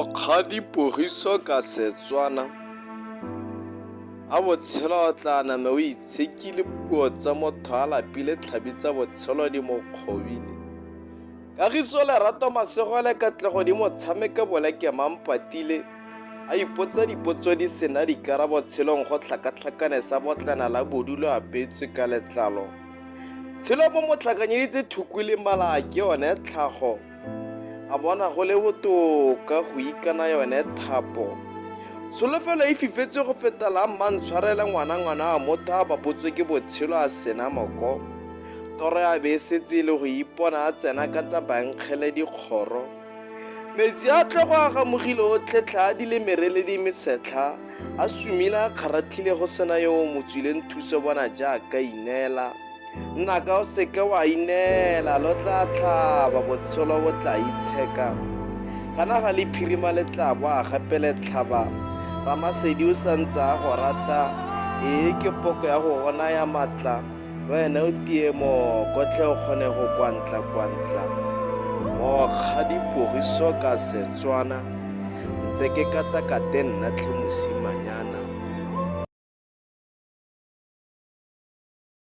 Mokgadi Pogiso ka Setswana, A botshelo o tla name o itshekile puo tsa motho a lapile tlhabi tsa botshelo di mo kgobile. Kagiso, lerato, masego le katlego di mo tshameka boleke mampatile a ipotsa dipotso di sena dikarabo tshelong go tlhakatlhakane sa botlana la bodulo apeetswe ka letlalo. Tshelo bo mo tlhakanyeditse thuku le mala ke yone tlhago. A bona go le botoka go ikana yone thapo. Tsholofelo e fifetse go feta la mmantshwarele ngwana ngwana wa motho a bapotswe ke botshelo a sena moko. Toro ya be e setse e le go ipona a tsena ka tsa bankgele dikgoro. Metsi a tle go a gamogile otlhe tlhaa di le mereledi mesetlha a sumile a kgaratlhile go sena yo o mo tswileng thuso bona jaaka ineela. Nnaka o seke wa ineela, lo tla tlhaba, botshelo bo tla itsheka. Kana ga le phirima le tla boa gape le tlhaba. Ramasedi o sa ntse a go rata, ee ke poko ya go go naya matla, le wena o tie moko tlhe o kgone go kwantla kwantla. Mokgadi Pogiso ka Setswana, nte ke katakate nna tlhe mosimanyana.